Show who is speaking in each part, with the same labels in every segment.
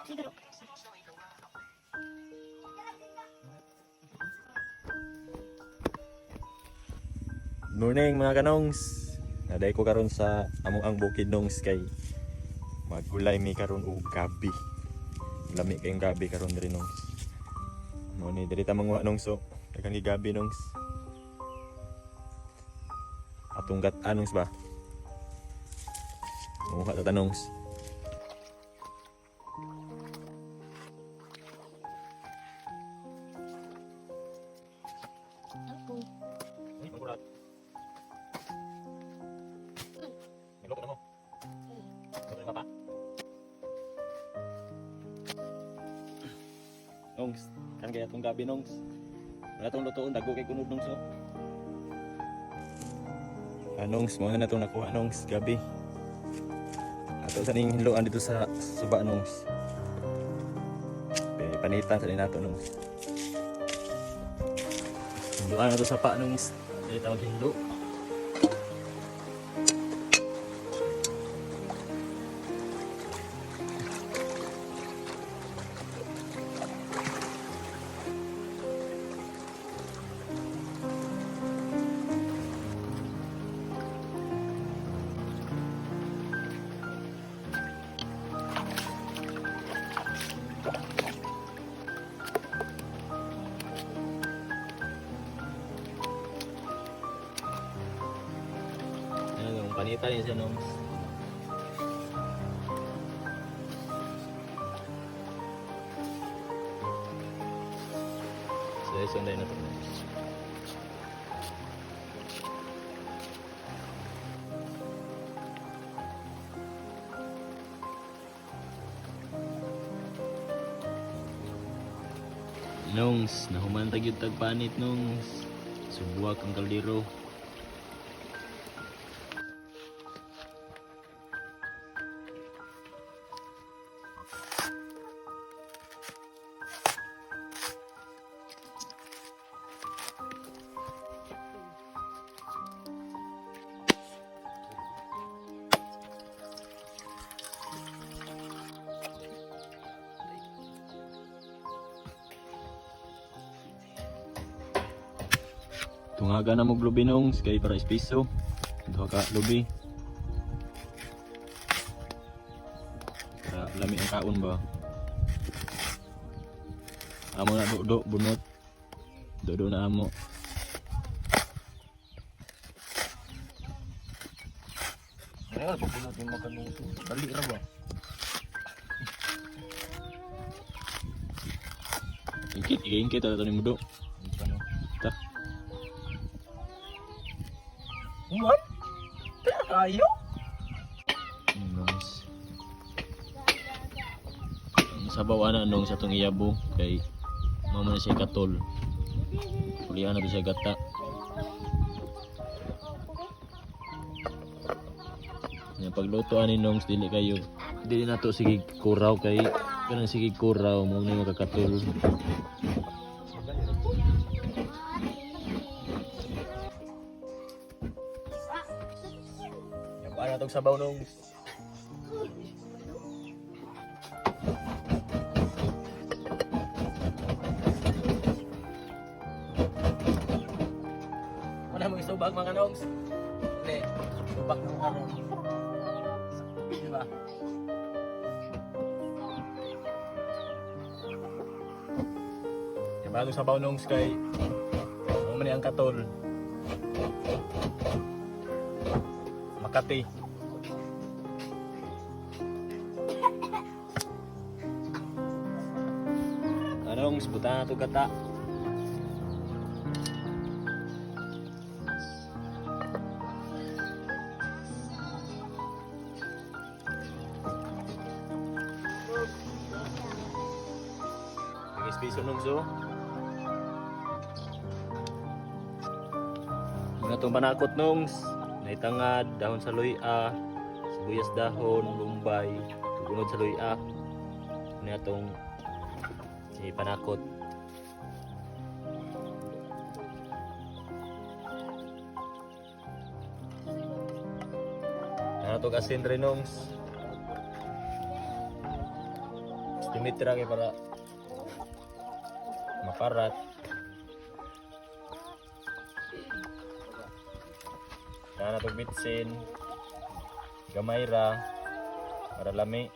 Speaker 1: Siguro.
Speaker 2: Morning, mga kanongs. Naday ko karon sa among ang bukid, nongs, kay magulay mi karon og gabi. Lami kayong gabi karon diri, nongs. Mo ni diri ta manguha, nongs, so daghan kay gabi, nongs. Atong gat nongs ba? Manguha ta, nongs.
Speaker 1: Ako.
Speaker 2: Ay, mangkurat. Nagloko na mo. Luto ni Papa. Nongs, kan kaya itong gabi, nongs. Wala itong lutoon, dago kay kunod, nongs, oh. Ah, nongs, mga na itong nakuha, nongs, gabi. Ato sa ning hinloan dito sa suba, nongs. Eh, panitan sa nato, nongs. Hinloan na to sa pa, nongs. Dili tawag hinlo. Ano nung panitan niya siya, nongs. So, sunday na to, nongs. Nongs, nahuman tag yun tagpanit, nongs. Subuwak ang kaldero. Tungaga na mo lubi, nongs, kay para espiso. Duha ka lubi. Para lami ang kaon ba. Amo na do bunot. Do na amo.
Speaker 3: Ano ba bunot yung makaluto? Dali ra ba?
Speaker 2: Ingkit, ingkit ato ni mudo.
Speaker 3: Ano?
Speaker 2: Ta.
Speaker 3: What? Kaya kayo?
Speaker 2: Nongs. Ang sabaw ana, nongs, atong iyabo kay mama na siya katol. Pulihan na to siya gata. Nga pagluto ani, nongs, dili kayo dili na to sige kuraw kay kanang sige kuraw mo ni makakatol. Yapan na tong sabaw, nongs.
Speaker 3: Wala mong isubag, mga nongs. Hindi. Subak ng karon. Di ba?
Speaker 2: Yapan na tong sabaw, nongs, kay mo man ni ang katol. Makati. Anong buta na to gata. Nag-space nung so. Mga itong panakot, nongs. Naitangad, dahon sa luya, sibuyas dahon, lumbay, tugunod sa luya. Ano itong panakot. Ano itong asin rin, nongs? Estimate ra kay para maparat. Na na bitsin. Gamay ra para lami.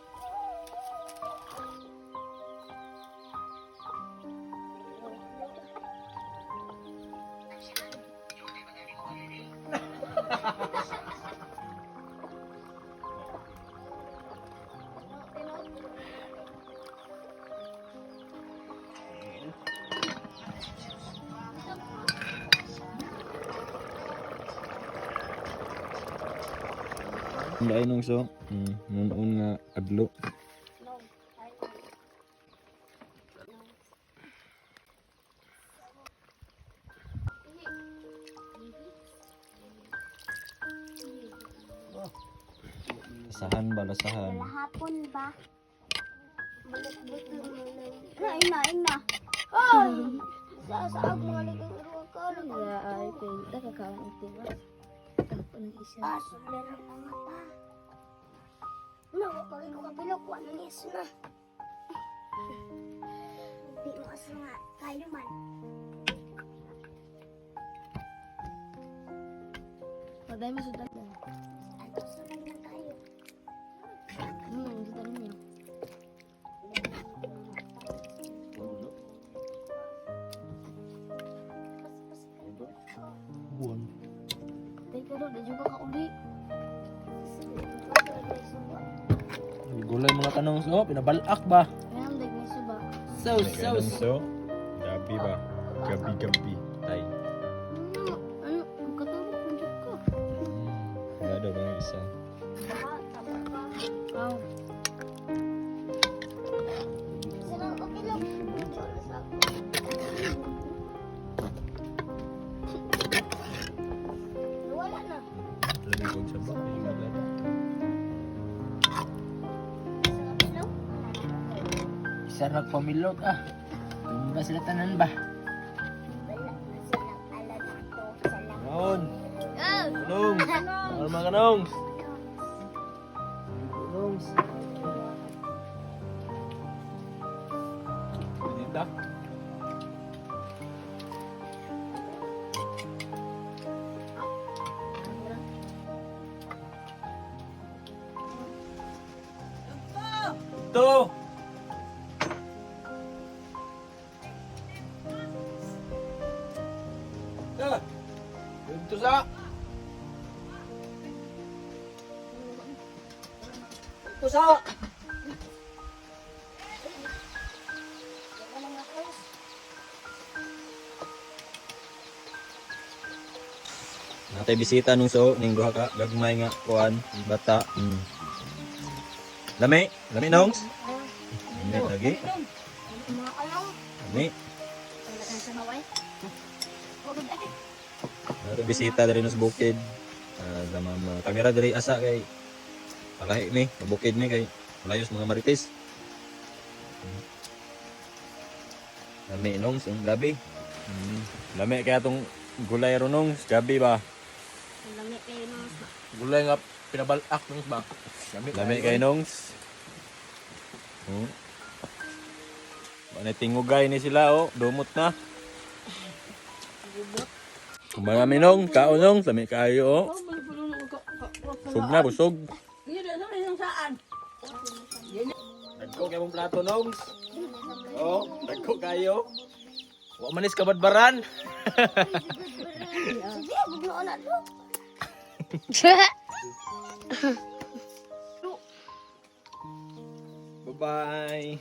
Speaker 2: Dai nung so, nunoon nga adlo. Lasahan ba, lasahan?
Speaker 1: Hapon ba? Bulit-bulit mo lang. Na, ina, ina. Ay! Sasaag mga ligang ruwa ka.
Speaker 4: Ay, kakaon ito ba? Ang isa.
Speaker 1: Ah, suliran pa nga pa. No, pag ikaw kapilok, wala ni iso na. Di mo aso nga, kayo man.
Speaker 4: Paday mo sudan.
Speaker 1: Ato sa na tayo.
Speaker 4: Ano ang sudan niyo?
Speaker 3: Buwan.
Speaker 4: Tay pero di juga ka uli.
Speaker 3: Gulay mga tanong so, pinabalak ba?
Speaker 4: Ngayon dag ni suba.
Speaker 3: So,
Speaker 2: May ganun so. Gabi ba? Gabi gabi. Tay.
Speaker 4: Ano? Ano? Ang katulog ng jud ko.
Speaker 2: Wala daw mga isa.
Speaker 4: Aw.
Speaker 1: Sarang kapilok. Wala na.
Speaker 2: Lagi kong sa ba? Ay, wala na.
Speaker 1: Sa kapilok.
Speaker 3: Isa nagpamilot ah. Tumba sila tanan ba?
Speaker 1: Wala na silang ala dito sa lang.
Speaker 2: Kaon! Kanong! Ano mga kanong?
Speaker 3: Kanongs.
Speaker 2: Pinita. To!
Speaker 3: Ah. Dito sa. Dito sa.
Speaker 2: Natay bisita nung so ning duha ka gagmay nga kuan bata. Lami, lami nongs. Lami lagi.
Speaker 1: Mga kalong.
Speaker 2: Lami.
Speaker 4: Wala kang samaway.
Speaker 2: Natay bisita diri sa bukid. Ah, sa mama. Kamera diri asa kay palahi mi, sa bukid mi kay layos mga marites. Lami nongs, ang gabi. Lami kaya tong gulay ro nongs, gabi ba?
Speaker 4: Ang lami kayo nung
Speaker 3: Gulay nga pinabalak nongs ba? Lami.
Speaker 2: Lami kay nongs. Bana tingugay ni sila oh, dumot na. Kumbaga mi nong, kaon nong, lami kayo oh. Busog na, busog. Dagko kay mong plato nongs. Oh, dagko kayo.
Speaker 3: Wa manis kabadbaran.
Speaker 1: Sige, bugno na to.
Speaker 2: Bye-bye.